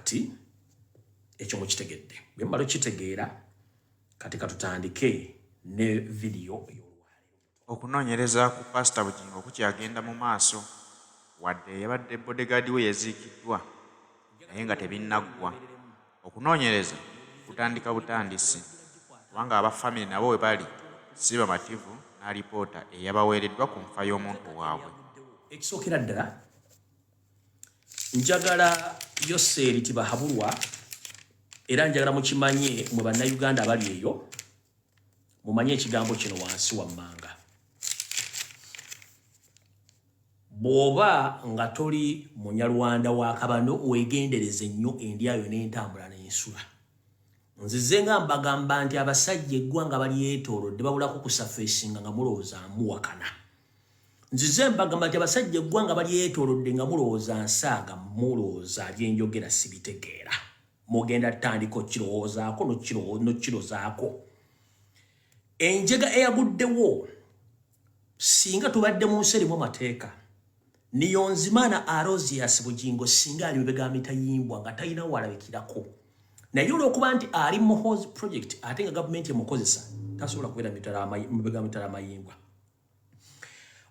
Kati ekyo mukitegedde. Bwe mumala okukitegeera, kati katutandike ne vidiyo ey'olwaleero. Okunoonyereza ku Paasita Bugingo kukyagenda mu maaso wadde eyabadde bodegaadi we yaziikiddwa naye nga tebinnaggwa. Okunoonyereza kutandika butandisi kubanga aba famire nabo we bali si bamativu n'alipoota eyabaweereddwa ku nfa y'omuntu waabwe. Ekisookera ddala njagala Yoseeri Tibahaburwa, era njagala mukimanye mwe Bannayuganda abali eyo, mumanye ekigambo kino wansi wammanga. Bw'oba nga toli Munyarwanda wa kabano, weegendereze nnyo endyayo n'entambula n'ensula. Nzize nga mbagamba nti abasajja eggwanga balyetoolodde babulako kusafeesinga nga mulowooza muwakana. Nzize mbagamba nti abasajja eggwanga balyetoolodde nga mulowooza nsaaga, mulowooza byenjogera sibitegeera. Mugenda tandika okirowoozaako n'okirozaako. Enjega eyaguddewo singa tubadde mu nsi erimu amateeka, Niyonzimana Alozius Bugingo singa ali mabega mitayimbwa nga talina walabikirako, naye olw'okuba nti ali mu Muhoozi project ate nga gavumenti emukozesa, tasobola kubeera mabega mitala mayimbwa.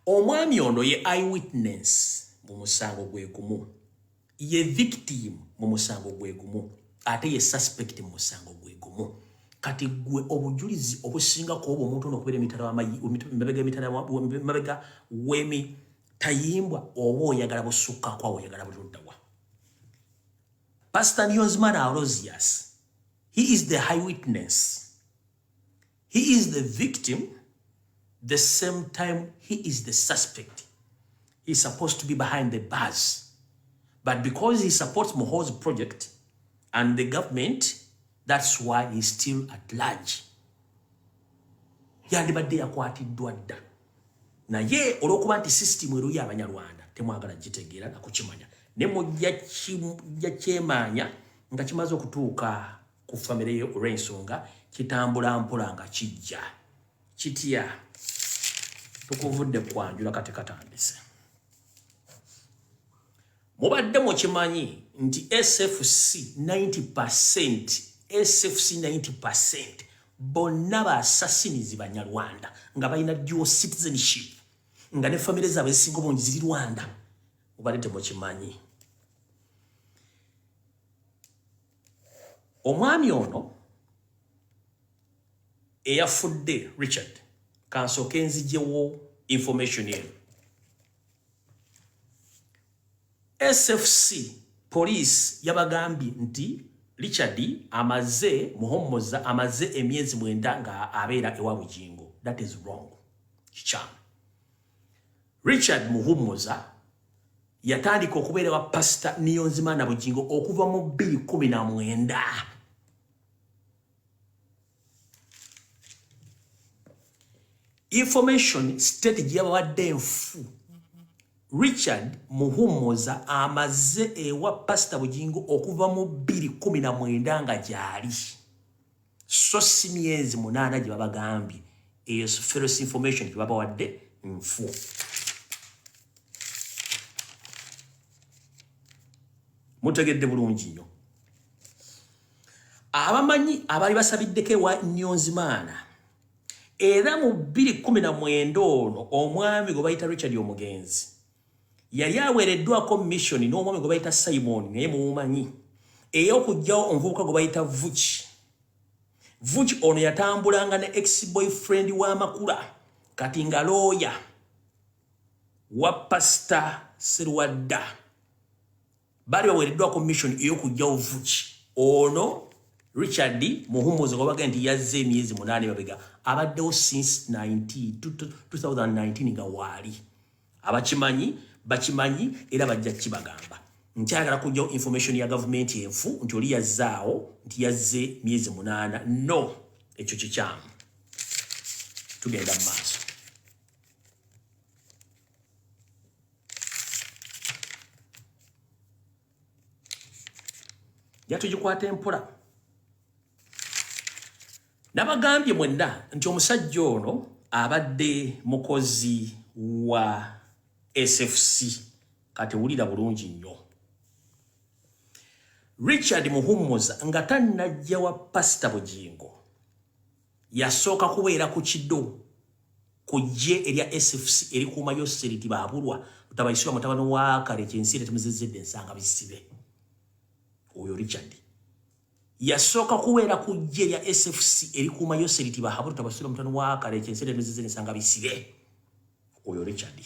Omwami ono ye eyewitness mu musango gwe gumu, ye victim mu musango gwe gumu, ate ye suspect mu musango gwe gumu. Kati gwe obujulizi obusinga ku obwo omuntu ono okubeera mabega w'emitayimbwa oba oyagala busukkako awo, oyagala buluddawa? Pastor Niyonzimana Alozius, he is the high witness, he is the victim, the same time he is the suspect. He is supposed to be behind the bars, but because he supports Muhoozi project and the government, that's why he's still at large. Yandibadde yakwatiddwa dda, naye olw'okuba nti system eruyi Abanyarwanda temwagala gitegeera nakukimanya, ne mujja kyemaanya nga kimaze okutuuka ku famire ye, olw'ensonga kitambula mpola nga kijja kitya. Tukuvudde kwanjula, kati katandise. Mubadde mukimanyi nti SFC 90%, SFC 90% bonna basasinizi Banyarwanda nga balina dual citizenship, nga ne famire zaabwe ezisinga obungi ziri Rwanda? Mubadde temukimanyi. Omwami ono eyafudde Richard, kansooke nzijewo information eno. SFC police yabagambye nti Richard amaze Muhommoza amaze emyezi 9 nga abeera ewa Bugingo. That is wrong, kikyamu. Richard Muhummuza yatandika okubeera wa Pastor Niyonzimana Bugingo okuva mu 2019. Information state gye yabawadde enfu. Richard Muhummuza amaze ewa Pastor Bugingo okuva mu 2019 nga gyali, so si myezi 8 gye babagambye. Eyo false information gye babawadde, nfu. Mutegedde bulungi nnyo abamanyi abaali basabiddeko ewa Niyonzimaana. Era mu 2019 ono omwami gwe bayita Richard omugenzi yali aweereddwako mission n'omwami gwe bayita Simon, naye mumumanyi, ey'okuggyawo omuvubuka gwe bayita Vuki. Vuki ono yatambulanga ne ex boyfriend wa Makula, kati nga looya wa Pasita Serwadda. Baali baweereddwako mission ey'okuggyawo Vuki ono. Richard Muhumuza gwe nti yazze emyezi 8 mabega, abaddewo since 2019 nga waali. Abakimanyi bakimanyi era bajja kibagamba. Nkyagala kujjawo information ya gavumenti enfu nti oli yazzaawo nti yazze myezi 8. No, ekyo kikyamu. Tugenda mu maaso. Jatugikwata empola. Nabagambye mwenna nti omusajja ono abadde mukozi wa SFC. Kati wulira bulungi nnyo. Richard Muhumuza nga tannajja wa Pasita Bugingo yasooka kubeera ku kido ku ggye erya SFC erikuuma Yoseri Tibaabulwa Mutabayisirwa mutabani wa Kale Kyensire Temuzezedde Nsanga Bisibe. Oyo Richard yasooka kubeera ku ggye erya SFC erikuuma Yoseri Tibahabulwa Mutabayisirwa mutabani wa Kale Kyensire Temuzezedde Nsanga Bisibe. Oyo Richard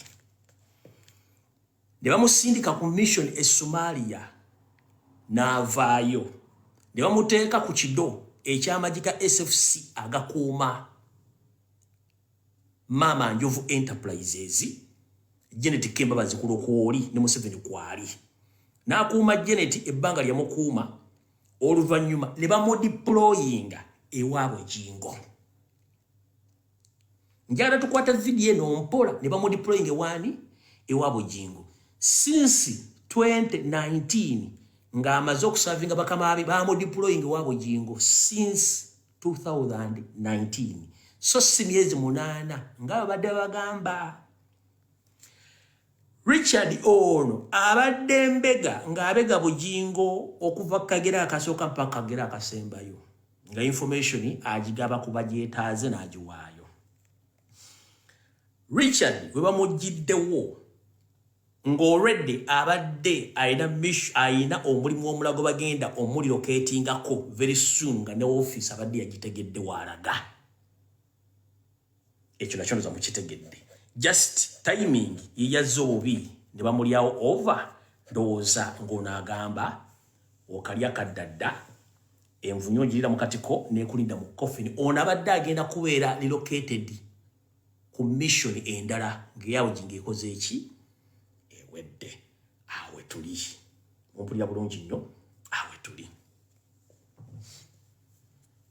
ne bamusindika ku mission e Somalia n'avaayo ne bamuteeka ku kido eky'amagye ga SFC agakuuma Maama Njovu Enterprises Janet Kembabazi ku Lwokwoli ne Museveni kwali n'akuuma Janet ebbanga lyamukuuma oluvannyuma ne bamudeployinga ewaabwe Jingo. Njagala tukwata vidiyo eno mpola ne bamudeployinga ewaani ewa Bugingo since 2019 ng'amaze okusavinga bakama be bamudeployinga ewa Bugingo since 2019 so si myezi 8 nga babadde bagamba. Richard ono abadde mbega ng'abega Bugingo okuva kagera akasooka mpaka kagera akasembayo nga information agigaba kuba gyetaaze n'agiwaayo. Richard we bamugiddewo ng'olwedde abadde alina omulimu omulala gwe bagenda omulirokeetingako very soon nga ne ofiisi abadde yagitegedde waalaga. Ekyo nakyo ndoza mukitegedde. Just timing ye yazze obubi ne bamulyawo over ndowooza ng'ono agamba okalya kaddadda envunyu ogirira mu katiko n'ekulinda mu coffin. Ono abadde agenda kubeera relocated ku mission endala ng'eyaabwe ginga ekoze eki ewedde. Awe tuli mumpulira bulungi nnyo, awe tuli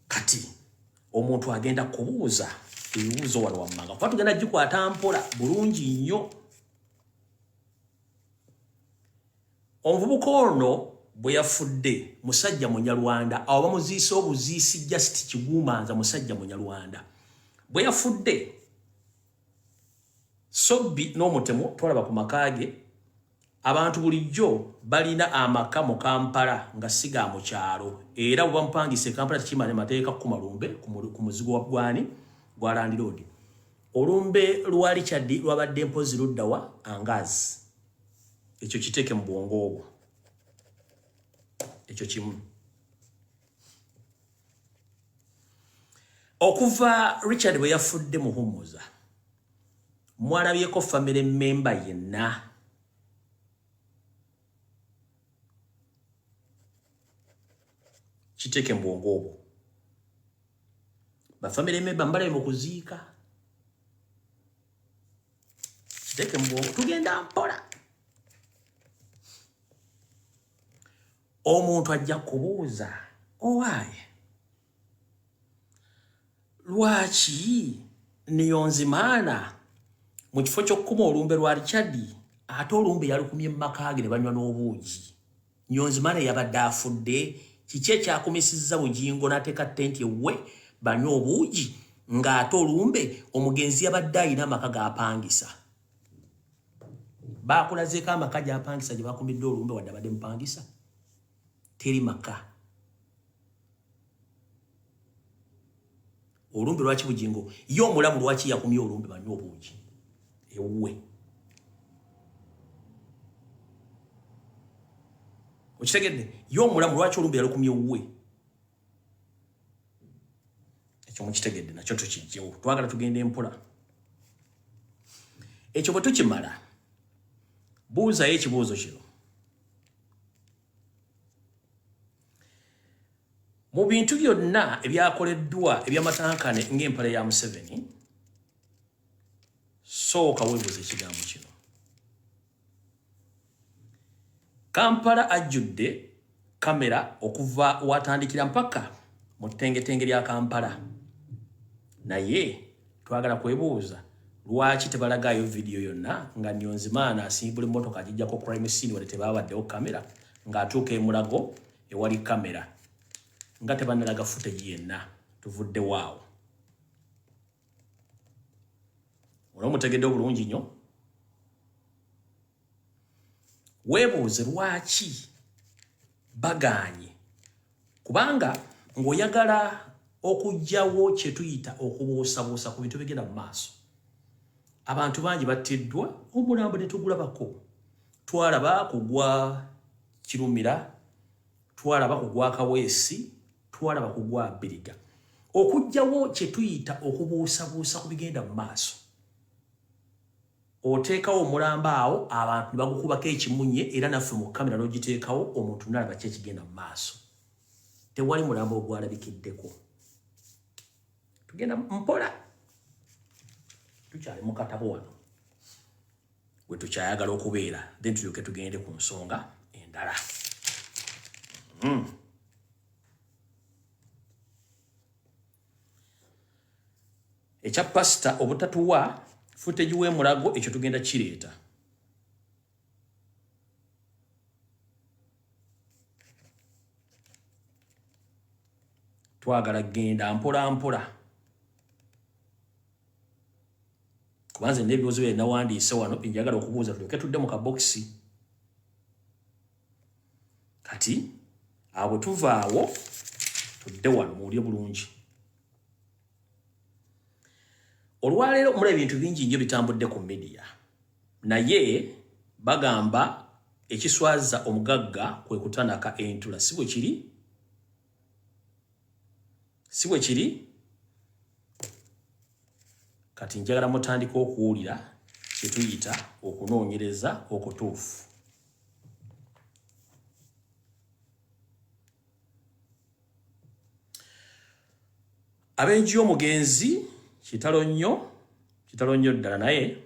kati. Omuntu agenda kubuuza ebibuuzo wano wammanga kuba tugenda gikwata mpola bulungi nnyo. Omuvubuka ono bwe yafudde musajja Munyarwanda, awo bamuziise obuziisi just kiguumanza musajja Munyarwanda. Bwe yafudde Sobbi n'omutemu twalaba ku maka ge. Abantu bulijjo balina amaka mu Kampala nga si ga mu kyalo, era bwe bamupangisa e Kampala tekimala mateeka kukuma lumbe ku muzigo wa gwani gwa landiroodi. Olumbe lwa Richard lwabadde mpozi ludda wa Angazi. Ekyo kiteeke mu bwongo obwo, ekyo kimu. Okuva Richard bwe yafudde Muhumuza, mwalabyeko family member yenna kiteeke mu bwongo obwo? Ba family member mbalabe mu kuziika, kiteeke mu bwongo, tugenda mpola. Omuntu ajja kubuuza owaaye lwaki Niyonzimaana mu kifo ky'okukuma olumbe lwa Richard ate olumbe yalukumye mu maka ge ne banywa n'obuugi. Niyonzimaana yabadde afudde, kiki ekyakumisizza Bugingo n'ateeka tenti ewuwe banywe obuugi ng'ate olumbe omugenzi yabadde alina amaka g'apangisa? Baakulazeeko amaka gy'apangisa gye bakumidde olumbe wadde abadde mupangisa? Teri maka. Olumbe lwaki Bugingo ye omulamu lwaki yakumye olumbe banywe obuugi ewuwe? Okitegedde? Ye omulamu lwaki olumbe yalukumye ewuwe? Ekyo mukitegedde, nakyo tukijjewo, twagala tugende mpola. Ekyo bwe tukimala, buuzayo ekibuuzo kino. Mu bintu byonna ebyakoleddwa ebyamatankane ng'empale ya Museveni, sooka weebuuza ekigambo kino. Kampala ajjudde kamera okuva watandikira mpaka mu ttengetenge lya Kampala, naye twagala kwebuuza lwaki tebalagaayo vidiyo yonna nga Niyonzimaana asimbula emmotoka agijjako crime scene wadde tebabaddewo kamera, ng'atuuka e Mulago ewali kamera nga tebannalaga footage yenna. Tuvuddewo awo, olwomutegedde obulungi nnyo. Weebuuze lwaki Bagaanye kubanga ng'oyagala okuggyawo kye tuyita okubuusabuusa ku bintu bigenda mu maaso. Abantu bangi battiddwa, omulambo ne tugulabako. Twalaba kugwa Kirumira, twalaba kugwa Kaweesi, twalaba kugwa Biriga. Okuggyawo kye tuyita okubuusabuusa ku bigenda mu maaso, oteekawo omulambo awo abantu ne bagukubako ekimunye, era naffe mu kamera n'ogiteekawo omuntu nalaba ki ekigenda mu maaso. Tewali mulambo ogwalabikiddeko. Tugenda mpola, tukyali mu katabo wano we tukyayagala okubeera, then tulyoke tugende ku nsonga endala. Ekya pasita obutatuwa footage w'emulago, ekyo tugenda kireeta. Twagala genda mpola mpola, kubanze n'ebibuuzo bye nawandiise wano byenjagala okubuuza, tulyoke tudde mu kabokisi. Kati awo bwe tuvaawo tudde wano muwulire bulungi. Olwaleero mula ebintu bingi nnyo bitambudde ku media, naye bagamba ekiswaza omugagga kwe kutanaka entula. Si bwe kiri? Si bwe kiri? Kati njagala mutandike okuwulira kye tuyita okunoonyereza okutuufu. Ab'enju y'omugenzi, kitalo nnyo, kitalo nnyo ddala, naye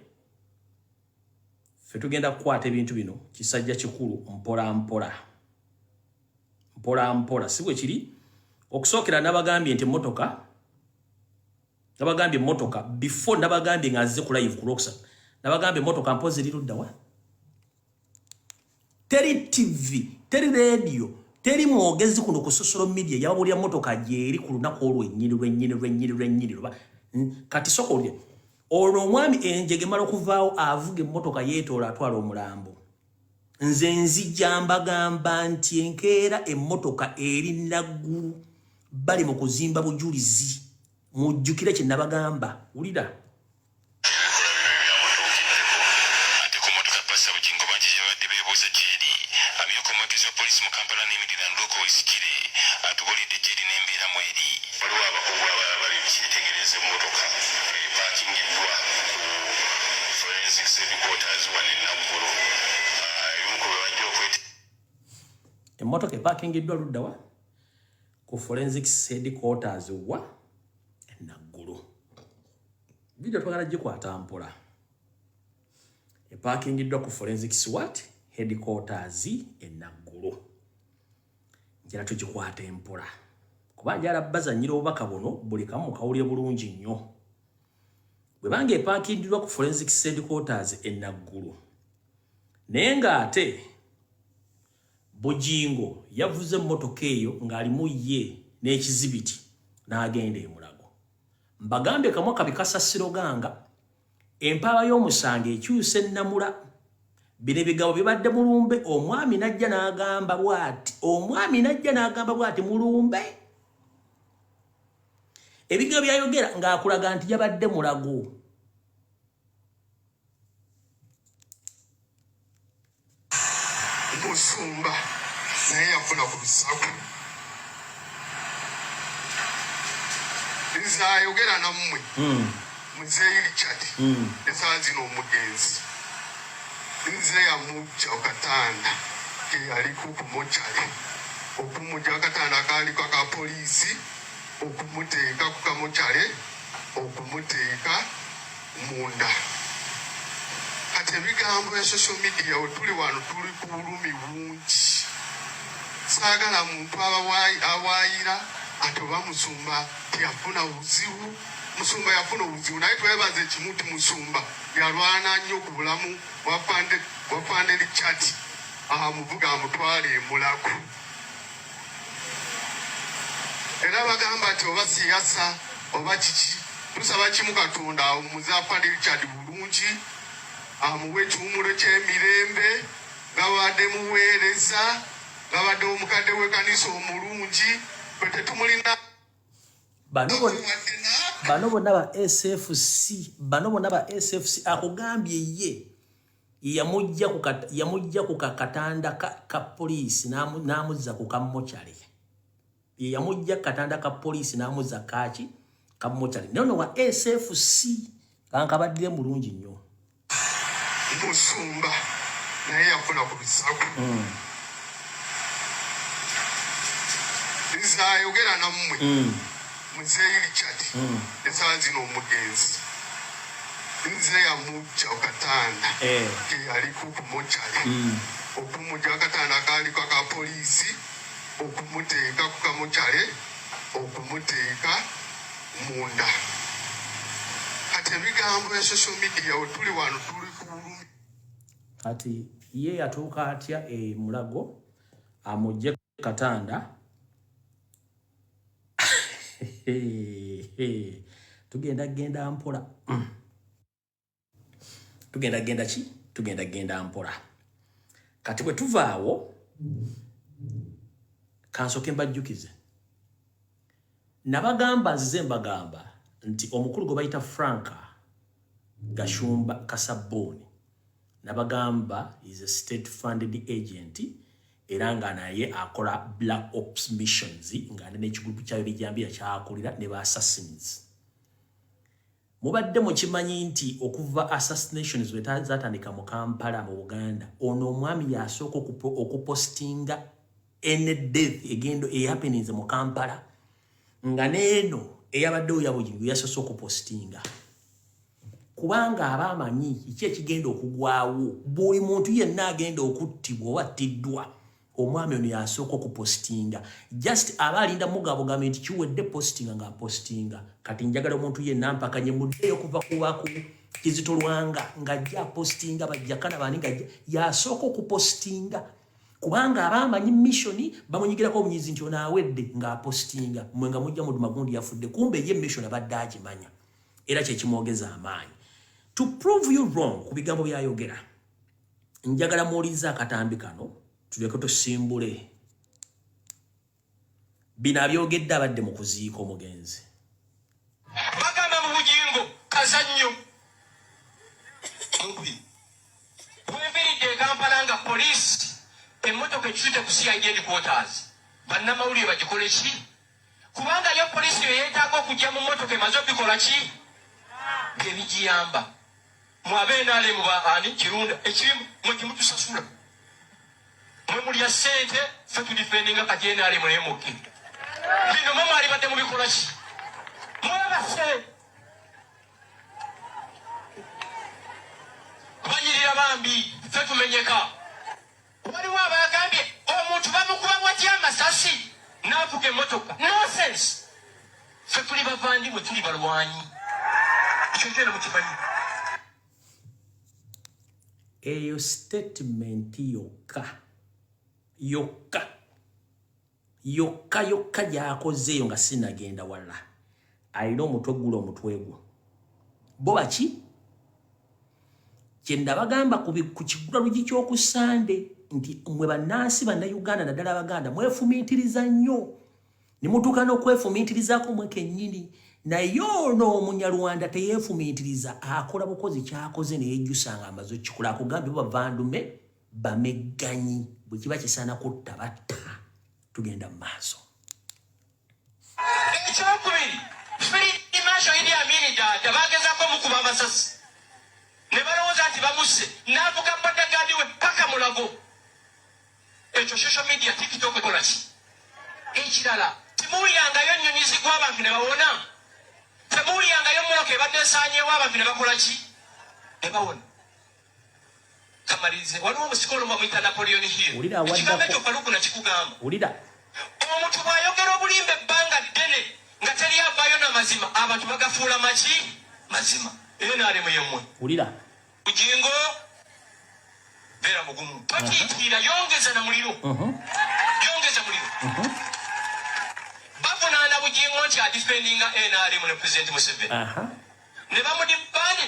ffe tugenda kukwata ebintu bino kisajja kikulu, mpola mpola, mpola mpola. Si bwe kiri? Okusookera nabagambye nti emmotoka, nabagambye emmotoka before, nabagambye nga nzize ku live ku Lwokusatu, nabagambye emmotoka mpozi eri luddawa. Teri TV, teri radio, teri mwogezi kuno ku social media yababuulira mmotoka gyeri ku lunaku olwennyini lwennyini lwennyini lwennyini luba. Kati soka olye ono omwami enjege mala okuvaawo avuga emmotoka yeetoola atwala omulambo. Nze nzija mbagamba nti enkeera emmotoka eri Naggulu, bali mu kuzimba bujulizi. Mujjukire kye nabagamba. Wulira. Ebikolwa bino bye byamutuukiddeko ate ku mmotoka Pasita Bugingo bangi gye babadde beebuuza gy'eri. Amyuka omwogezi wa poliisi mu Kampala n'emiriraano Luke Owesigire atubuulidde gy'eri n'embeera mw'eri. Waliwo abakugu abalala bali mu kyetegereza emmotoka epaakingiddwa ku Forensics Headquarters wano e Naggulu. Ebimu ku bye bajja okwete. Emmotoka epaakingiddwa ludda wa? Ku Forensics Headquarters wa e Naggulu. Video twagala gikwata mpola. Epaakingiddwa ku Forensics what? Headquarters e Naggulu. Njala tugikwata empola, kuba njala bazanyira obubaka buno buli kamu mukawulire bulungi nnyo. Bwe banga epaakingiddwa ku Forensics Headquarters e Naggulu, naye ng'ate Bugingo yavuze emmotoka eyo ng'alimu ye n'ekizibiti n'agenda e Mulago. Mbagambye kamwa kabi kasasiro ganga, empaaba y'omusango ekyusa ennamula. Bino ebigambo bibadde mulumbe, omwami n'ajja n'agamba bw'ati, omwami n'ajja n'agamba bw'ati mulumbe. Ebigambo by'ayogera ng'akulaga nti yabadde Mulago. Musumba naye yafuna ku bisago. Nze ayogera nammwe Muzeeyi Richard, esaawa zino omugenzi, nze yamujja ku katanda keyaliko ku mochale, okumujja akatanda akaaliko aka poliisi, okumuteeka ku kamochale, okumuteeka munda. Kati ebigambo bya social media, wetuli wano tuli ku bulumi bungi. Saagala muntu awaayira ati oba musumba teyafuna buzibu. Musumba yafuna obuzibu, naye twebaza ekimu nti musumba yalwana nnyo ku bulamu bwa Fande Richard, amuvuga amutwale emulago. Era bagamba nti oba siyasa oba kiki, tusaba kimu Katonda awummuze Afande Richard bulungi, amuwe ekiwummulo ky'emirembe nga bw'abadde muweereza. Ngabadde omukadde w'ekkanisa omulungi, bwe tetumulina. Bano bonna ba SFC, bano bonna ba SFC. Akugambye ye yamujja ku kakatanda ka poliisi n'amuzza ku kammokyale. Ye yamujja katanda ka poliisi n'amuzza kaki kammokyale. Naye ono wa SFC kankabaddire mulungi nnyo. Musumba naye yafuna ku bisago. Nze ayogera nammwe, Muzeeyi Richard, essaawa zino omugenzi, nze yamujja ku katanda keyaliko ku mochale, okumujja akatanda akaaliko aka poliisi, okumuteeka ku kamochale, okumuteeka munda. Kati ebigambo ya social media, we tuli wano tuli ku bulumi. Kati ye yatuuka atya e Mulago amugje katanda? Tugenda genda mpola. Tugenda genda ki? Tugenda genda mpola. Kati bwe tuvaawo, kansooke mbajjukize. Nabagamba, nzize mbagamba nti omukulu gwe bayita Franka Gashumba Kasabbuuni, nabagamba is a state funded agent, era nga naye akola black ops missions, nga n'ekigurupu kyayo bijambiya kyakulira ne ba assassins. Mubadde mukimanyi nti okuva assassinations bwe zatandika mu Kampala, mu Buganda, ono omwami yasooka okupostinga any death egendo ehappeninze mu Kampala, nga neeno eyabaddewo ya Bugingo yasoose okupostinga, kubanga aba amanyi kiki ekigenda okugwawo. Buli muntu yenna agenda okuttibwa oba attiddwa, omwami ono yasooka okupostinga. Just aba alinda mugabugambye nti kiwedde, postinga, ng'apostinga. Kati njagala omuntu yenna mpakanye muddeyo okuva kubaku Kizito Lwanga ng'ajja apostinga, bajjakana bani ng'ajja, yasooka okupostinga, kubanga aba amanyi mission. Bamunyigirako obunyizi nti ono awedde, ng'apostinga. Mwe nga mujja muduma gundi yafudde, kumbe ye mission abadde agimanya, era kyekimwogeza amaanyi. To prove you wrong ku bigambo byayogera, njagala muwulirize akatambi kano, tuleke tusimbule. Bino abyogedde abadde mu kuziika omugenzi. Bagamba mu Bugingo kazannyo mubi. Bwenviridde e Kampala nga poliisi emmotoka ekitute ku CID headquarters, bannamawulire bagikole ki? Kubanga yo poliisi yo yeetaaga okujja mu mmotoka emaze obikola ki byebigiyamba. Mwabe NRM ba ani Kirunda ekibi mwe temutusasula, mwe mulya ssente, ffe tudifendinga. Kati NRM naye mukke bino, mwe mwalibadde mubikola ki? Mwebase banyirira bambi, ffe tumenyeka. Waliwo abagambye omuntu bamukuba watya amasasi n'avuga emmotoka. Nonsense! Ffe tuli bavandimwe, tuli balwanyi, ekyo kyona mukimanyi. Eyo statement yokka yokka yokka yokka gyakozeeyo nga sinagenda wala, alina omutwe gula omutwe gwo bo baki. Kyendabagamba ku kigula lugi ky'okusande nti mwe bannansi Bannayuganda, naddala Abaganda, mwefumiitiriza nnyo ne mutuuka n'okwefumiitirizaako mwe kennyini. Naye ono Omunyarwanda teyeefumiitiriza, akola bukozi kyakoze neyejjusa nga amaze okukikola. Akugambye bo bavandume bamegganyi, bwe kiba kisaana kutta batta. Tugenda mu maaso. Ekyokubiri, Field Marshal Idi Amin Dada bagezaako omukuba amasasi ne balowooza nti bamusse, n'avuga bodyguard we paka Mulago. Ekyo social media, TikTok ekola ki? Ekirala, temuwulirangayo nnyonyi zigwa abantu ne bawona? Temuwulirangayo mmotoka ebadde esaanyeewo abantu ne bakola ki, ne bawona? Kamalirize, waliwo omusikolo bamuyita Napoleon Hill. Wulira awaddako. Ekigambo ekyo Faluku nakikugamba. Wulira. Omuntu bw'ayogera obulimba ebbanga ddene nga teri avaayo n'amazima, abantu bagafuula maki? Mazima. NRM yemmwe. Wulira. Bugingo, beera mugumu, totiitiira, yongeza na muliro, yongeza muliro. Bavunaana Bugingo nti adifendinga NRM ne President Museveni. Ne bamudibandi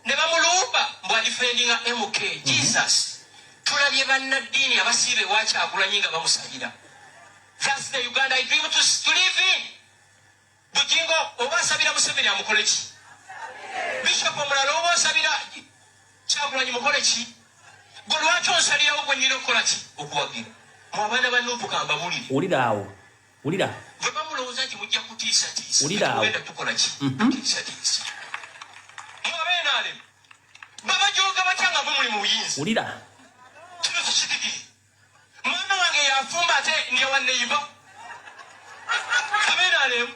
ne bamulumba mbu adifendinga MK. Jesus. Tulabye bannaddiini abasiiba ewa Kyagulanyi nga bamusabira. That's the Uganda I dream to live in. Bugingo oba asabira Museveni amukole ki? Bishop omulala oba osabira Kyagulanyi mukole ki? Gwe lwaki onsalirawo gwe nnina okukola ki? Okuwagira. Mwe abaana ba Nuupu kambabulire. Wulira awo. Wulira. Bwe bamulowooza nti mujja kutiisatiisa. Wulira awo. Tugenda tukola ki? Kutiisatiisa. Mwe ab'NRM babajooga batya nga mwe muli mu buyinza? Wulira. Kino kikidigiri. Maama wange yafumba ate ndya wa neyiba. Ab'NRM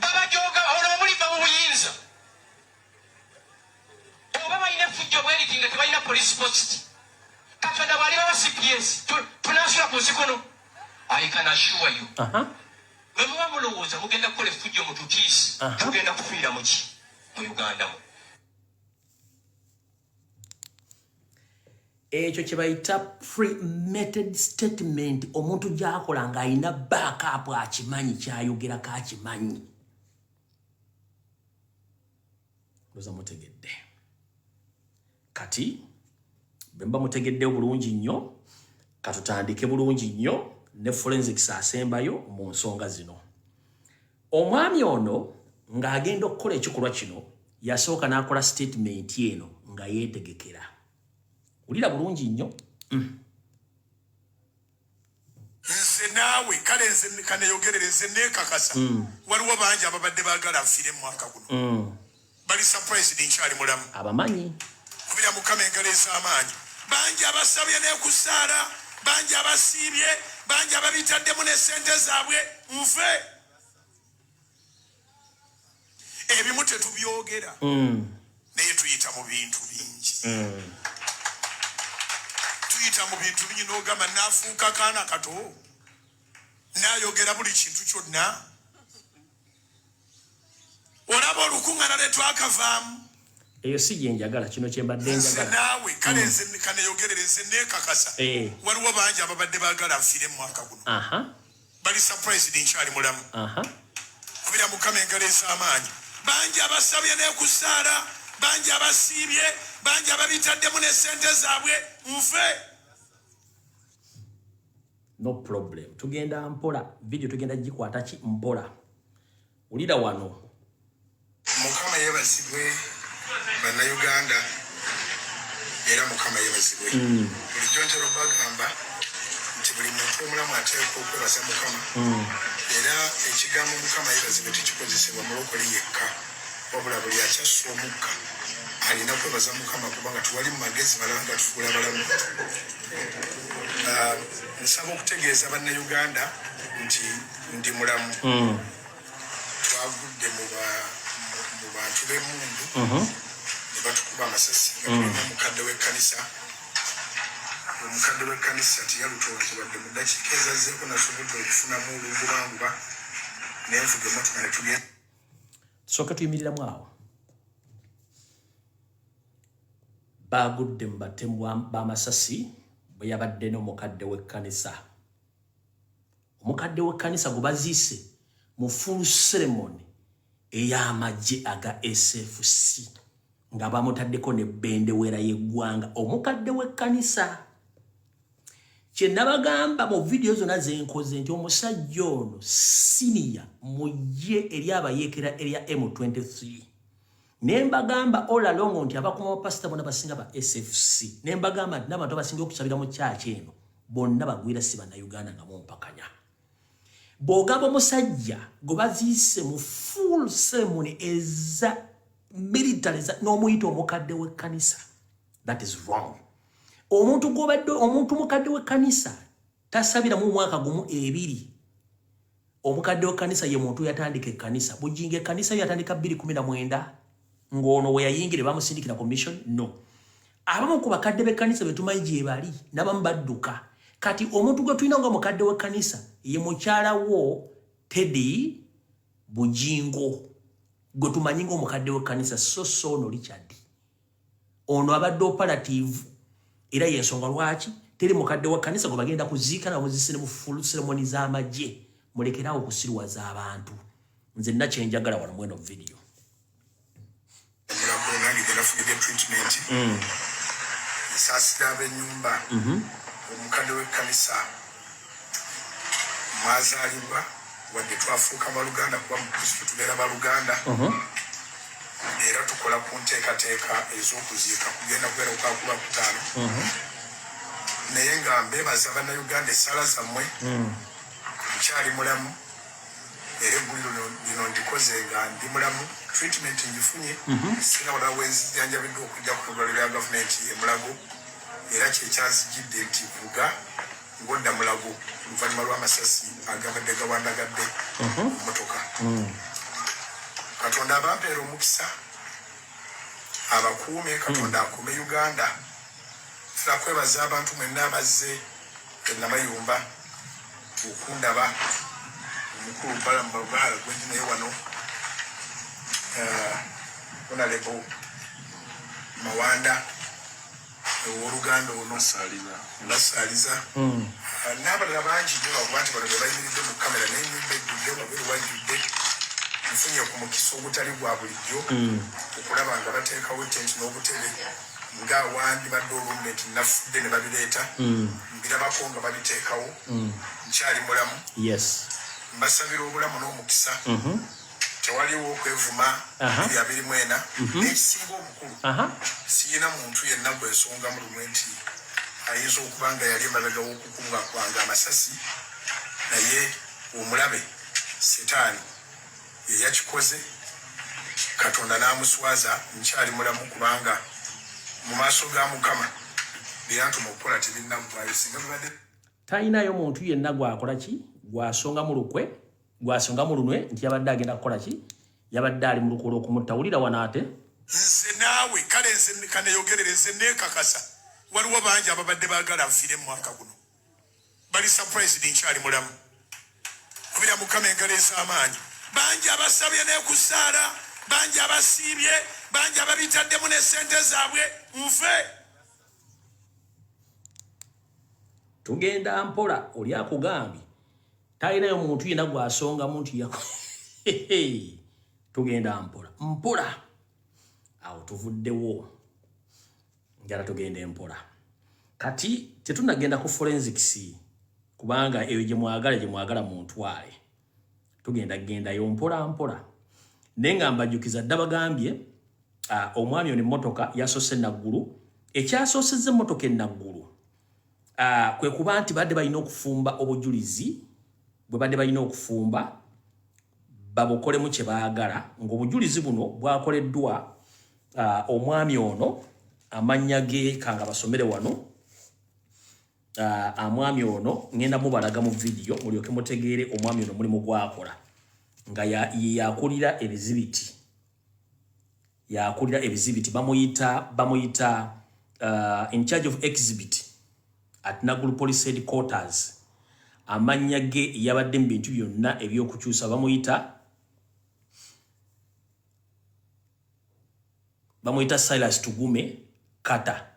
babajooga olwo muliva mu buyinza. Oba balina effujjo bweriti nga tebalina police post. Katonda bw'alibawa CPS tunaasula ku nsi kuno. I can assure you. Bwe muba mulowooza mugenda kukola effujjo mututiise, tugenda kufiira mu ki? Mu Uganda mu. Ekyo kye bayita premeditated statement, omuntu gy'akola ng'alina backup, akimanyi ky'ayogerako, akimanyi. Ndowooza mutegedde. Kati bwe muba mutegedde bulungi nnyo, katutandike bulungi nnyo ne forensics asembayo mu nsonga zino. Omwami ono ng'agenda okukola ekikolwa kino yasooka n'akola statement eno nga yeetegekera. Wulira bulungi nnyo. Nze naawe kale nze kaneyogerere, nze neekakasa waliwo bangi ababadde baagala nfiire mu mwaka guno, bali surprised nkyali mulamu. Abamanyi. Kubira Mukama engalo ez'amaanyi. Bangi abasabye n'ekusaala, bangi abasiibye, bangi ababitaddemu ne ssente zaabwe nfe. Ebimu tetubyogera, naye tuyita mu bintu bingi. Tuyita mu bintu bingi n'ogamba naafuuka kaana kato, naayogera buli kintu kyonna. Olaba olukuŋŋaana lwe twakavaamu. Eyo si gye njagala, kino kye mbadde Nze njagala. naawe kale nze kaneyogerere, nze neekakasa waliwo bangi ababadde baagala nfiire mu mwaka guno, bali surprised nkyali mulamu. Kubira Mukama engalo ez'amaanyi. Bangi abasabye n'ekusaala, bangi abasiibye, bangi ababitaddemu ne ssente zaabwe nfe. No problem, tugenda mpola, video tugenda gikwata ki mpola. Wulira wano. Mukama yeebazibwe Bannayuganda, era Mukama yeebazibwe. Bulijjo ntera obagamba nti buli muntu omulamu ateekwa okwebaza Mukama, era ekigambo Mukama yeebazibwe tekikozesebwa mulokole yekka, wabula buli akyassa omukka alina kwebaza Mukama, kubanga tewali mu magezi malala nga tufuula balamu. Nsaba okutegeeza Bannayuganda nti ndi mulamu. Twagudde mu bantu b'emmundu ne batukuba amasasi nga tulina omukadde w'ekkanisa. Omukadde w'ekkanisa teyalutonze wadde mu ddakiika ezazzeeko nasobodde okufunamu olugubanguba nenvuga emmotoka ne tugenda. Tusooke tuyimiriramu awo. Baagudde mu batemu b'amasasi bwe yabadde n'omukadde w'ekkanisa. Omukadde w'ekkanisa gwe baziise mu full ceremony ey'amagye aga SFC nga bamutaddeko ne bendewera y'eggwanga. Omukadde w'ekkanisa, kye nabagamba mu vidiyo zonna ze nkoze nti omusajja ono siniya mu ggye eri abayeekera erya M23. Ne mbagamba all along nti abakuma bapasita bonna basinga ba SFC. Ne mbagamba nti n'abantu abasinga okusabira mu kyaki eno bonna bagwira, si Bannayuganda nga mumpakanya. Bw'ogamba omusajja gwe baziise mu full ceremony eza military n'omuyita omukadde w'ekkanisa, that is wrong. Omuntu gw'obadde omuntu mukadde w'ekkanisa tasabira mu mwaka gumu ebiri. Omukadde w'ekkanisa ye muntu yatandika ekkanisa. Bugingo ekkanisa yo yatandika 2019 ng'ono we yayingira bamusindikira ku mission? No. Abamu ku bakadde b'ekkanisa be tumanyi gye bali n'abamu badduka. Kati omuntu gwe tulina nga mukadde w'ekkanisa ye mukyala wo Teddy Bugingo gwe tumanyi ng'omukadde w'ekkanisa, so so ono Richard ono abadde operative, era y'ensonga lwaki teri mukadde wa kkanisa gwe bagenda kuziika namuzise ne mu full ceremony z'amagye. Mulekerawo okusirwaza abantu. Nze nna kyenjagala wano mweno video. Mulago nange gye nafunidde treatment. Nsaasira ab'ennyumba, omukadde w'ekkanisa mwazaalibwa, wadde twafuuka baluganda, kuba mu Kristo tubeera baluganda. Era tukola ku nteekateeka ez'okuziika, kugenda kubeera okwakuba kutaano. Naye nga mbeebaza Bannayuganda essaala zammwe, nkyali mulamu, era egguliro lino ndikoze nga ndi mulamu. Treatment ngifunye, singa wala wenzijjanjabiddwa okujja ku ddwaliro lya gavumenti e Mulago, era kyekyanzijidde nti vuga ng'odda Mulago oluvannyuma lw'amasasi agabadde gawandagadde mmotoka. Katonda abampeera omukisa, abakuume. Katonda akuume Uganda. Funa kwebaza abantu mwenna abazze e Namayumba okundaba, omukulu Balamu Barugahara gwendi naye wano, Honorable Mawanda owooluganda ono basaaliza, n'abalala bangi nnyo, lwakuba nti bano be bayimiridde mu kamera, n'ennyumba ejjudde, wabweru wajjudde. Nfunye ku mukisa ogutali gwa bulijjo okulaba nga bateekawo tenti n'obutebe ng'awandibadde olumbe nti nafudde ne babireeta, mbirabako nga babiteekawo. Nkyali mulamu. Mbasabira obulamu n'omukisa. Tewaliwo okwevuma 2024. N'ekisinga obukulu, siyina muntu yenna gwensongamu lumwe nti ayinza okuba nga yali emabega w'okukubwa kwange amasasi, naye omulabe Setaani yeyakikoze, Katonda n'amuswaza. Nkyali mulamu kubanga mu maaso ga Mukama byeyantuma okukola tebinnaggwayo, singa bibadde Talinayo muntu yenna gwakola ki, gwasongamu lukwe, gwasongamu lunwe nti yabadde agenda kukola ki, yabadde ali mu lukwe olw'okumutta. Wulira wano ate. Nze naawe, kale nze kaneyogerere, nze neekakasa waliwo bangi ababadde baagala nfiire mu mwaka guno, bali surprised nkyali mulamu. Kubira Mukama engalo ez'amaanyi. Bangi abasabye n'ekusaala, bangi abasiibye, bangi ababitaddemu ne ssente zaabwe nfe. Tugenda mpola. Oli akugambye talinayo muntu yenna gwasongamu nti tugenda mpola mpola. Awo tuvuddewo, njala tugenda empola. Kati tetunagenda ku forensics, kubanga eyo gye mwagala gye mwagala muntwale, tugenda gendayo mpola mpola. Naye nga mbajjukiza dda, bagambye omwami ono emmotoka yasoose Naggulu. Ekyasoosezza emmotoka enaggulu kwe kuba nti badde balina okufumba obujulizi bwe badde balina okufumba babukolemu kye baagala, ng'obujulizi buno bwakoleddwa omwami ono, amannya ge kanga basomere wano. Omwami ono ngenda mubalaga mu vidiyo mulyoke mutegeere omwami ono mulimu gwakola, nga ye yakulira ebizibiti, yakulira ebizibiti. Bamuyita in charge of exhibit at Naguru Police Headquarters. Amannya ge yabadde mu bintu byonna ebyokukyusa, bamuyita Silas Tugume Kata,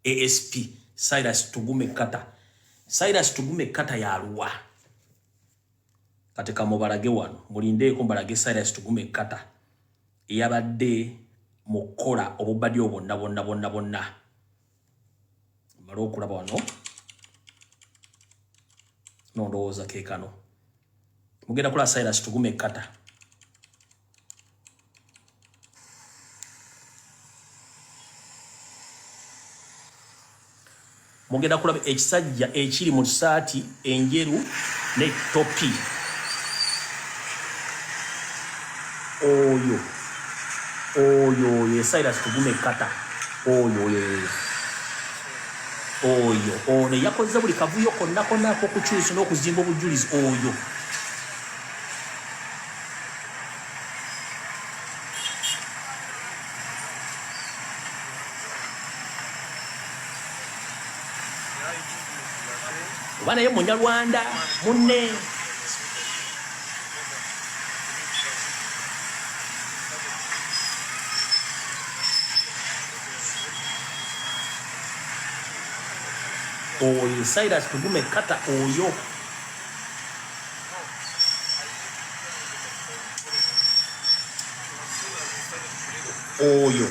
ASP Silas Tugume Kata. Silas Tugume Kata yaluwa? Kati kamubalage wano, mulindeeko mbalage Silas Tugume Kata eyabadde mu kukola obubadyo bwonna bwonna bwonna bwonna. Male okulaba wano, nondowooza ke kano mugenda kulaba Silas Tugume Kata. Mugenda kulaba ekisajja ekiri mu saati enjeru ne topi. Oyo oyo oyo Silas Tugume Kata oyo oyo oyo oyo ono yakoze buli kavuyo konna konna ak'okukyusa n'okuzimba obujulizi oyo. Oba naye Munyarwanda munne. Oyo Silas Tugume Kata oyo. Oyo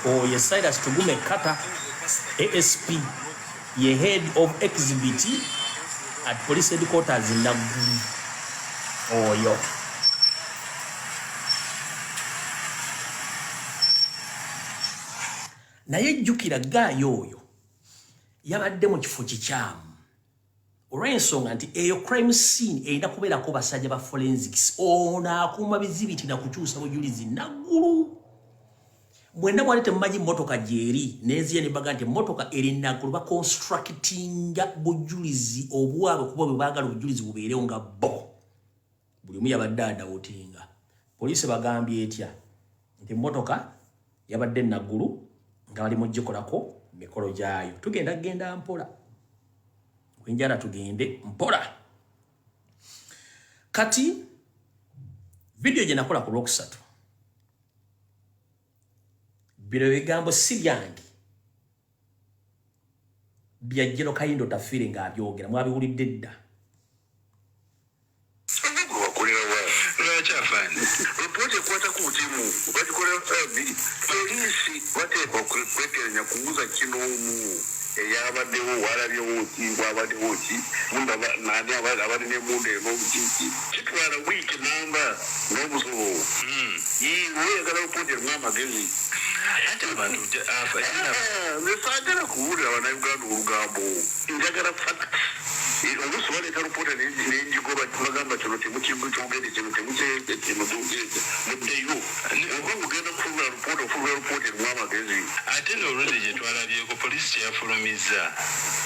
Oyo Silas Tugume Kata ASP ye head of exhibit at police headquarters Naggulu. Oyo naye jjukira gaayo oyo yabadde mu kifo kikyamu olw'ensonga nti eyo crime scene erina kubeerako basajja ba forensics. Ono akuuma bizibiti na kukyusa bujulizi Naggulu. Mwenna mwali temumanyi mmotoka gyeri, nenziya ne baga nti emmotoka eri Naggulu, baconstructinga bujulizi obwabwe kuba bwe baagala obujulizi bubeerewo nga bo. Buli omu yabadde adawutinga. Poliisi bagambye etya nti emmotoka yabadde Naggulu nga bali mu gikolako mikolo gyayo. Tugenda genda mpola, wenjala tugende mpola. Kati vidiyo gye nakola ku Lwokusatu, bino ebigambo si byange, bya Jeno Kayindo Tafiire ng'abyogera, mwabiwulidde dda. Lwaki afande ripooti ekwata ku butemu bagikolera ssaawa 2? Poliisi bateekwa kweteranya kubuuza kinoomu eyabaddewo, walabyewo ki, wabaddewo ki, nani abadde n'emmundu eno, kiki. Kitwala wiiki namba n'obusobo. Oyagala ripooti erimu amagezi. Ate abantu Nze saagala kuwulira Bannayuganda olugambo, njagala fact. Oluusi baleeta ripoota nenjigoba, bagamba kino temukyogere, kino kino muddeyo. Oba mugenda kufulumya ripoota, ofulumya ripoota erimu amagezi. Ate n'oludde gye twalabyeko poliisi kyeyafulumizza.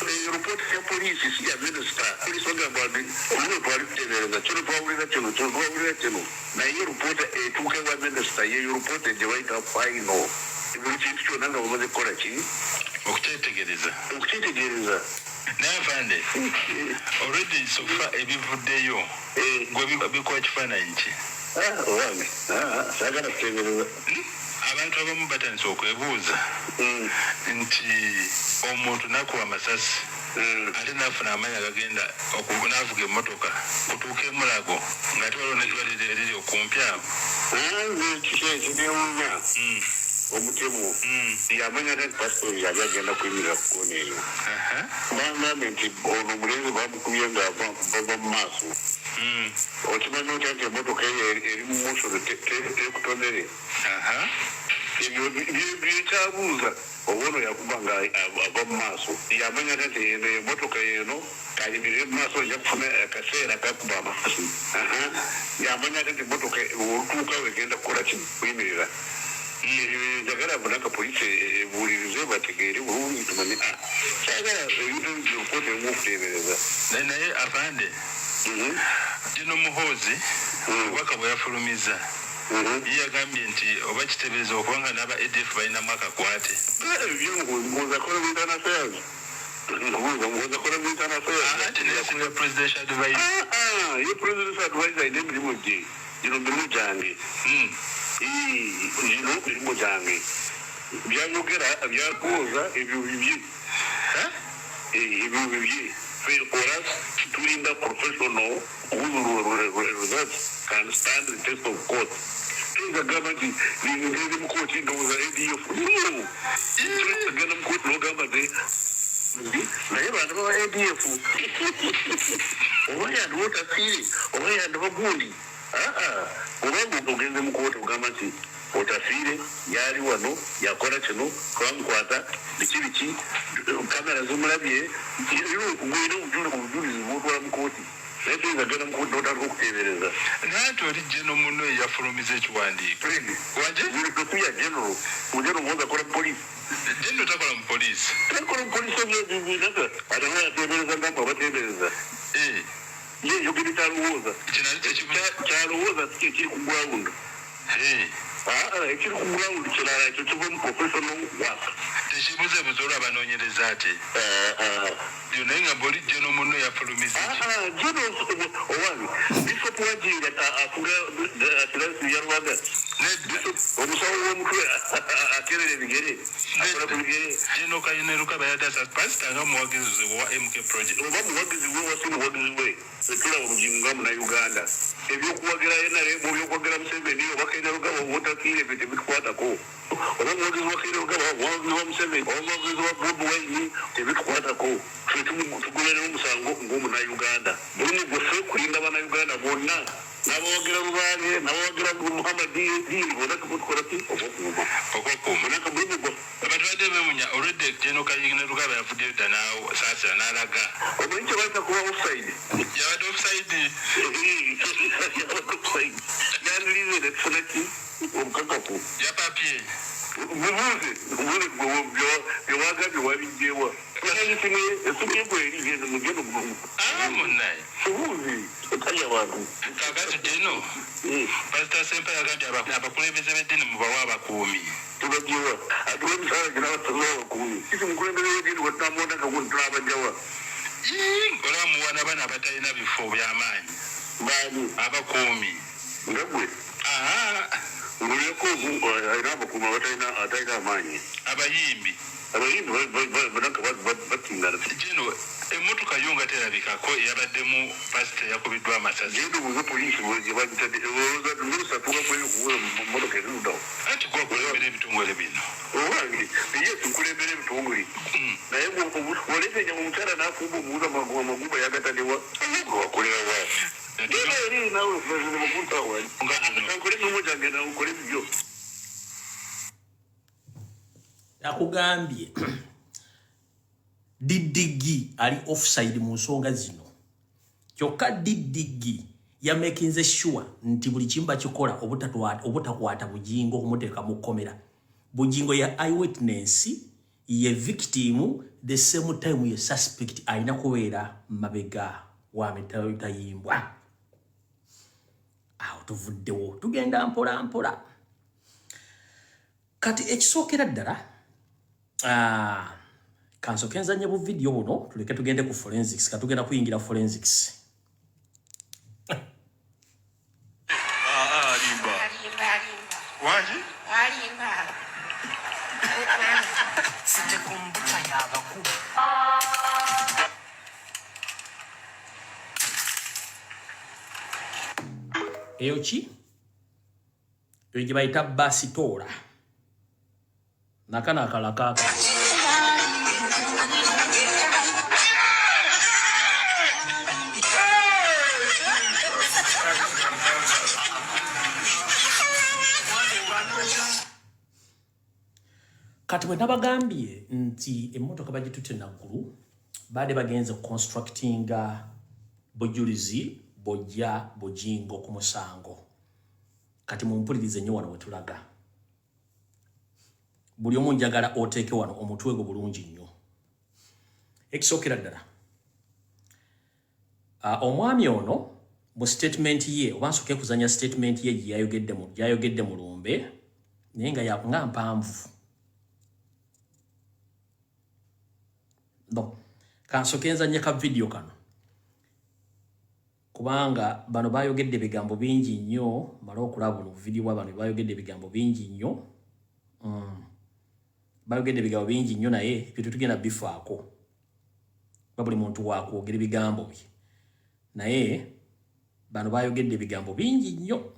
Eyo ripoota ya poliisi, si ya minisita. Poliisi bagamba nti olwo twali tuteebereza kino, twawulira kino, kino twawulira kino, naye ripoota etuuka ewa minisita yeyo ripoota gye bayita final. Buli kintu kyonna nga bamaze kukola ki? Okukyetegereza. Okukyetegereza. Naye afande, already so far ebivuddeyo gwe bikuwa kifaananyi ki? Owange, saagala kuteebereza. Abantu abamu batandise okwebuuza nti omuntu nakuba amasasi ate nafuna amaanyi agagenda n'avuga emmotoka kutuuka emulago nga ate waliwo n'eddwaliro eriri okumpi awo. Nze kiki ekinewunya, omutemu yamanya nti pasitori yali agenda kuyimirira ku koona eyo. Bangambye nti ono omulenzi bamukubye nga bava mu maaso. Okimanyi otya nti emmotoka eyo eri mu motion tekutonere? Ebyo byekyabuuza, oba ono yakuba nga ava mu maaso, yamanya nti eno emmotoka eno kayimirire mu maaso, ojja kufuna akaseera kakuba amasasi. Yamanya nti emmotoka olutuuka wegenda kukola ki? Kuyimirira. Njagala bunaka poliisi ebuulirize bategeere bulungi, tumanye. Kyagala ebintu ripooti erimu okuteebereza. Naye afande, Gino Muhoozi obubaka bwe yafulumizza, ye yagambye nti oba kiteebereza okubanga n'aba ADF balinamu akakwate. Muhoozi akola mu internal affairs? Nkubuuza, Muhoozi akola mu internal affairs? Ate naye senior presidential advisor. Ye presidential advisor alina emirimu gye, gino mirimu gyange, gino mirimu gyange. Byayogera byakuwoza ebyo bibye, ebyo bibye. For us tulinda professional whose results can stand the test of court. Tuyinza kugamba nti ngenze mu kooti, ndowooza ADF. No, genda mu kooti n'ogamba nti naye bantu baba ADF, oba yandiba otafiire, oba yandiba gundi. Obanga ogenze mu kooti ogamba nti otafiire yali wano, yakola kino, twamukwata biki biki, kamera zimulabye, gwina obujulizi bwotwala mu kooti. Naye tuyinza genda mu kooti n'otandika okuteebereza. Naye ate oli Geno muno eyafulumiza ekiwandiiko wanje. Tuya general mugeno muwoza akola poliisi. Geno takola mu poliisi. Takola mu poliisi, ate ateebereza, ngamba abateebereza. Ye yogeri kyalowooza. Kino ate tekimu. Kyalowooza si ekiri ku ground. Ekiri ku ground kirala, ekyo kiva mu professional work. Tekibuzebuza olwo abanoonyereza ate yo, naye nga bwoli Geno muno yafulumiza eki. Geno owange, bishop wajinga afuga archdiocese ya Rwanda. Omusawo w'omutwe akebera ebigere, akola ku bigere. General Kainerugaba yadde asa pasita nga muwagizi wa MK Project. Oba muwagizi we wasi muwagizi we, tetulaba Bugingo nga Munnayuganda. Ebyokuwagira NRM, ebyokuwagira Museveni oba Kainerugaba oba otakiire, ebyo tebitukwatako. Oba muwagizi wa Kainerugaba, omuwagizi wa Museveni oba omuwagizi wa Bobi Wine, tebitukwatako. Ffe tugoberera omusango ng'omunnayuganda. Mulimu gwaffe kulinda bannayuganda bonna, n'abawagira Lubaale, n'abawagira Muhammadi diini, bonna tukola ki? Okwokuuma. Okwokuuma. Munaka mulimu gwaffe. Abantu badde bemunya olwedde General Kainerugaba yavuddeyo dda n'asaasira n'alaga. Omanyi kye bayita kuba offside? Yabadde offside. Yabadde offside. Yandirize ne tufuna ki? Obukakafu. Yapapye. Bubuuze, bubuuze bye wagambye wabijjewa. Esimu ye kweri, genda mugenda. Ah, munnaye. Bubuuze, otali abantu. Kaakati General, Pasita Sempa yagambye abakulembeze b'eddiini mubawe abakuumi. Tubajjewa? Atuwa emisaala gina abatasobola abakuumi. Kisi mukulembeze w'eddiini bwe tunamuwona tunabajjawa? Olaba muwana bano abatalina bifo by'amaanyi. Baani? Abakuumi. Nga gwe? Aha. Ngulireko alina abakuumi abatalina atalina amaanyi. Abayimbi. Abayimbi banaka batingana. General, emmotoka yo nga terabikako eyabaddemu pasita yakubiddwa amasasi. Genda obuuze poliisi gye bagitadde. Olowooza minisita atuuka kweyo okubuuza mu mmotoka eruddawo? Anti gwe akulembera ebitongole bino. Owange, ye tukulembera ebitongole. Naye oleeta ennyama omukyala n'afumba, omubuuza amagumba yagataddewa? Wakolera wa? Genda eri naawe mukuntawa. Nkole emirimu gyange nawe okole ebibyo. Akugambye DDG ali offside mu nsonga zino. Kyokka DDG yamakinze sure nti buli kimu bakikola obutakwata Bugingo okumuteeka mu kkomera. Bugingo ya eyewitness, ye victim, the same time ye suspect, alina kubeera mabega wa mitayimbwa. Awo tuvuddewo, tugenda mpola mpola. Kati ekisookera ddala, kansooke nzanye bu video buno, tuleke tugende ku forensics. Katugenda kuyingira forensics. Alimba. Alimba, alimba. Wangi? Alimba. Site kombucha yabakuba. Eyo ki? Eyo gye bayita basitoola. Nakano akalala kaaka. Kati bwe nabagambye nti emmotoka bagitutte Naggulu, baadde bagenze constructinga bujulizi bojja Bugingo ku musango. Kati mumpulirize nnyo wano we tulaga. Buli omu njagala oteeke wano omutwe gwo bulungi nnyo. Ekisookera ddala, omwami ono mu statement ye, oba nsooke kuzanya statement ye gyayogedde mu lumbe, naye nga nga mpanvu. No, kansooke nzanye ka video kano, kubanga bano bayogedde ebigambo bingi nnyo. Male okulaba buno video bwa bano, bayogedde ebigambo bingi nnyo. Bayogedde ebigambo bingi nnyo, naye ebyo tetugenda bifaako, kuba buli muntu wakwogera ebigambo bye. Naye bano bayogedde ebigambo bingi nnyo,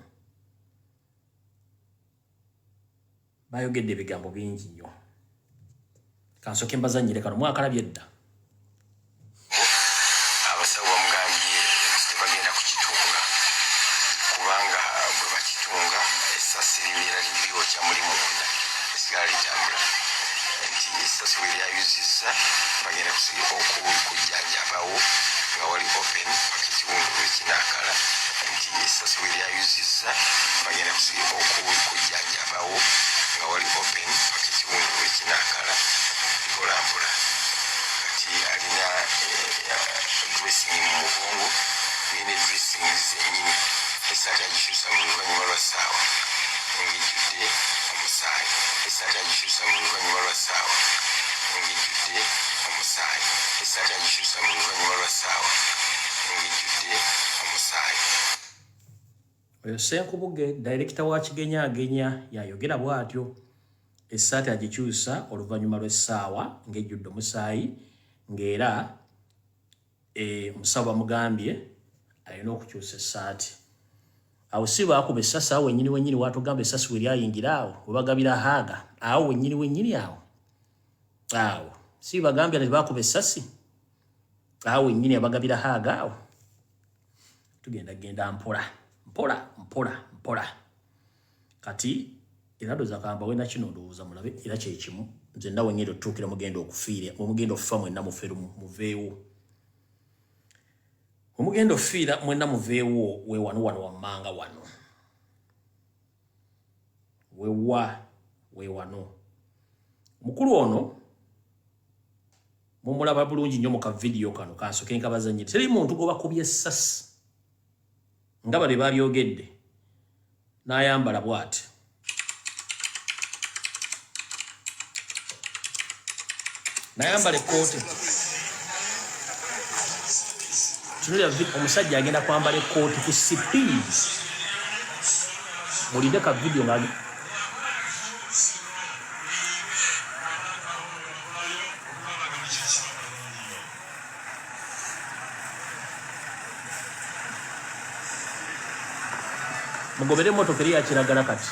bayogedde ebigambo bingi nnyo. Kansooke mbazannyire kano, mwakalabye dda. Abasawo bamugambye nti tebagenda kukitunga, kubanga bwe bakitunga essasi libeera lyokya muli munda, esigala litambula, nti essasi bwe lyayuzizza bagenda kujjanjabawo nga wali open paka ekiwundu lwe kinaakala, nti essasi bwe lyayuzizza bagenda kujjanjabawo nga wali open paka ekiwundu lwe kinaakala mpola mpola. Kati alina dressing mu mugongo, naye ne dressing zennyini essaati agikyusa buli luvannyuma lwa ssaawa ng'ejjudde omusaayi, essaati agikyusa buli luvannyuma lwa ssaawa ng'ejjudde omusaayi, essaati agikyusa buli luvannyuma lwa ssaawa ng'ejjudde omusaayi. Oyo Ssenkubuge dayirekita wa Kigenyaagenya y'ayogera bw'atyo. Essaati agikyusa oluvannyuma lw'essaawa ng'ejjudde omusaayi ng'era e, omusawo bamugambye alina okukyusa essaati. Awo si baakuba essasi awo wennyini wennyini waatugamba essasi we lyayingira awo we bagabira haaga awo wennyini wennyini awo awo si bagambye nti baakuba essasi awo wennyini abagabira haaga awo tugenda genda mpola mpola mpola mpola kati era ndoza kamba wena kino ndowooza mulabe era kyekimu nze nawe ngenda otutuukira mugenda okufiire mugenda okufa mwenna muferu muveewo omugenda ofiira mwenna muveewo we wano wano wammanga wano wewa we wano omukulu ono mumulaba bulungi nnyo mu ka vidiyo kano kansoke nkabazanyire teri muntu gwe bakubye essasi nga bano babyogedde n'ayambala bw'ati nayambala ekkooti tunulira omusajja agenda kwambala ekkooti ku sipiidi mulinde ka vidiyo nga mugobere emotoka eri yakiragala kati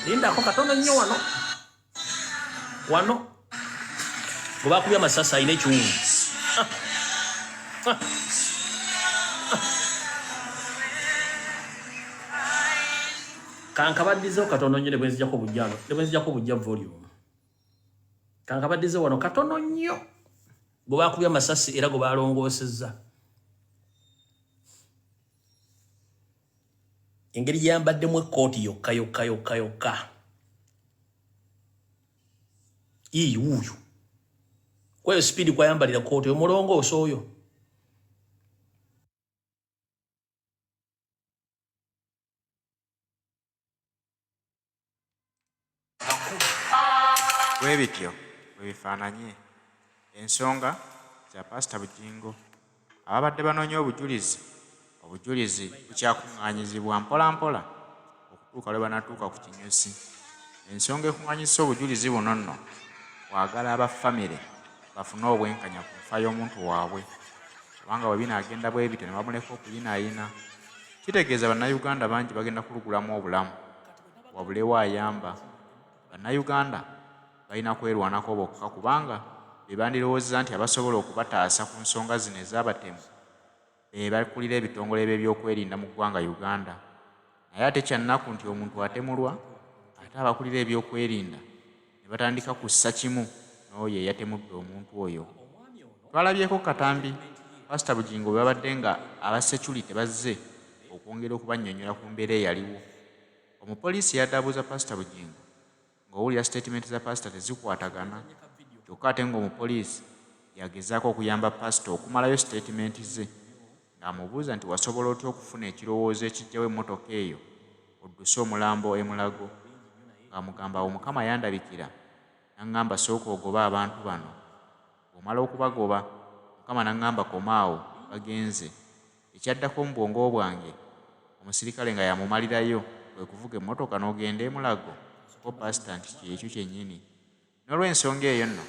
lindako katono nnyo wano wano gwe bakubye amasasi alina ekiwundu kankabaddizewo katono nnyo nebwenzijako obujja nebwenzijako obujja volume kankabaddize wano katono nnyo gwe bakubye amasasi era gwe balongoosezza engeri gyeyambaddemu ekkooti yokka yokka yokka yokka ii wuuyo kweyo sipiidi kwayambalira kkooti omulongoosa oyo Bwe bityo bwe bifaananye ensonga za Paasita Bugingo. Ababadde banoonya obujulizi, obujulizi bukyakuŋŋaanyizibwa mpolampola okutuuka lwe banatuuka ku kinyusi. Ensonga ekuŋŋaanyizisa obujulizi buno nno kwagala aba famire bafune obwenkanya ku nfa y'omuntu waabwe kubanga bwe binaagenda bwe bityo ne bamuleka okuyinaayina kitegeeza Bannayuganda bangi bagenda kulugulamu obulamu wabulewo ayamba. Bannayuganda balina kwerwanako bokka kubanga be bandirowoozezza nti abasobola okubataasa ku nsonga zino ez'abatemu be bakulira ebitongole by'ebyokwerinda mu ggwanga Uganda. Naye ate kya nnaku nti omuntu atemulwa ate abakulira ebyokwerinda ne batandika kussa kimu n'oyo eyatemudde omuntu oyo. Twalabyeko ku katambi Pasita Bugingo bwe babadde nga aba seculite bazze okwongera okubannyonnyola ku mbeera eyaliwo. Omupoliisi yadde abuuza Pasita Bugingo ng'owulira sitetimenti za Paasita tezikwatagana kyokka ate ng'omupoliisi y'agezaako okuyamba Paasita okumalayo sitetimenti ze ng'amubuuza nti wasobola otya okufuna ekirowoozo ekiggyawo emmotoka eyo odduse omulambo e Mulago ng'amugamba awo Mukama yandabikira n'ang'amba sooka ogobe abantu bano bw'omala okubagoba Mukama n'ang'amba koma awo bagenze Ekyaddako mu bwongo bwange omusirikale nga yamumalirayo kwe kuvuga emmotoka n'ogenda e Mulago? Ko Paasita nti kyekyo kyennyini. N'olwensonga eyo nno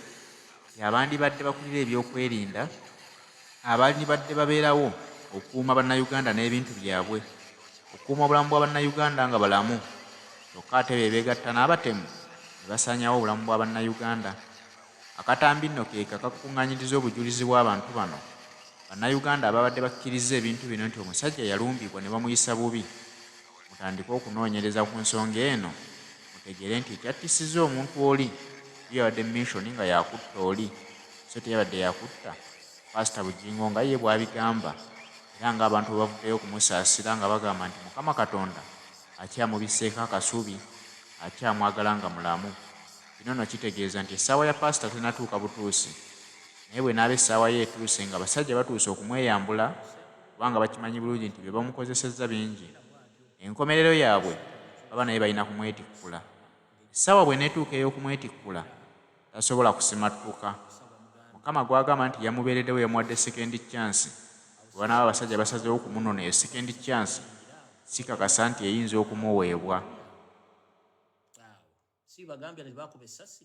nti abandibadde bakulira ebyokwerinda abandibadde babeerawo okukuuma Bannayuganda n'ebintu byabwe, okukuuma obulamu bwa Bannayuganda nga balamu kyokka ate be beegatta n'abatemu ne basaanyaawo obulamu bwa Bannayuganda. Akatambi nno keeko akakuŋŋaanyiriza obujulizi bw'abantu bano Bannayuganda ababadde bakkirizza ebintu bino nti omusajja yalumbibwa ne bamuyisa bubi. Mutandike okunoonyereza ku nsonga eno mutegeere nti ekyattisizza omuntu oli yo yabadde mission nga yakutta oli so teyabadde yakutta Paasita Bugingo nga ye bw'abigamba. Era ng'abantu bwe bavuddeyo okumusaasira nga bagamba nti Mukama Katonda akyamubisseeko akasubi, akyamwagala nga mulamu. Kino nno kitegeeza nti essaawa ya Paasita tennatuuka butuusi. Naye bw'enaaba essaawa ye etuuse ng'abasajja batuuse okumweyambula kubanga bakimanyi bulungi nti bye bamukozesezza bingi, enkomerero yaabwe baba naye balina kumwetikkula. Essaawa bw'eneetuuka ey'okumwetikkula, tasobola kusimattuka. Mukama gw'agamba nti yamubeereddewo yamuwadde sekendi chansi, bwe banaaba abasajja basazeewo okumunona eyo sekendi chansi sikakasa nti eyinza okumuweebwa. Awo si bagambye nti bakuba essasi.